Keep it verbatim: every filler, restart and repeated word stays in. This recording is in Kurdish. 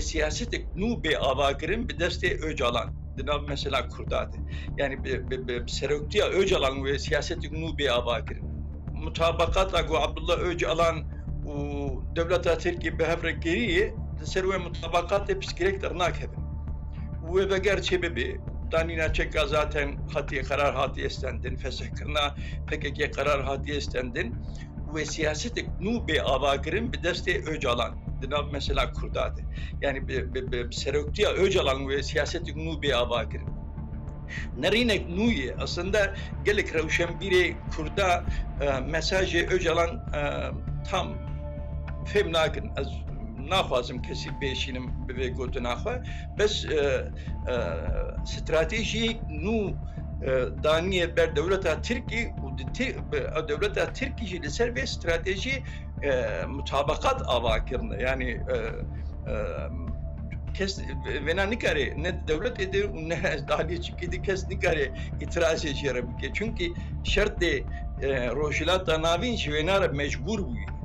siyasetek nû bê avakirin bi destê Ocalan di nav mesela Kurda de. Yani bi, bi, bi seroktiya Ocalan wê siyasetek nû bê avakirin. Mutabakata ku Abdullah Ocalan û dewleta Tirkî bi hev re kiriye, di ser wê mutabakatê pirsgirêk dernakeve. Wê veger çê bibe, danîna çeka zaten hatiye, qerar hatiye stendin, fesihkirina P K K qerar hatiye stendin. Wê siyasetek nû bê avakirin bi destê Ocalan di nav mesela Kurda de. Yani bi, bi, bi seroktiya Ocalan wê siyasetek nû bê avakirin. Nerînek nû ye. Aslında gelek rewşenbîrê Kurda, e, mesajê Ocalan, e, tam fêm nakin. Ez naxwazim kesî bêşînim bi vê gotina xwe. Bes, e, e, stratejiyek nû, e, daniye ber dewleta Tirkî û di Ti-, bi, dewleta Tirkî jî li ser vê stratejiyê, e, mutabaqat ava kirine. Yani, e, e, kes vêna nikare, ne di dewletê de û ne di aliyê çikî de kes nikare îtirazê jê re bike. Çunkî şertê, e, Rojhilata Navîn ji wêna re mecbûr bûye.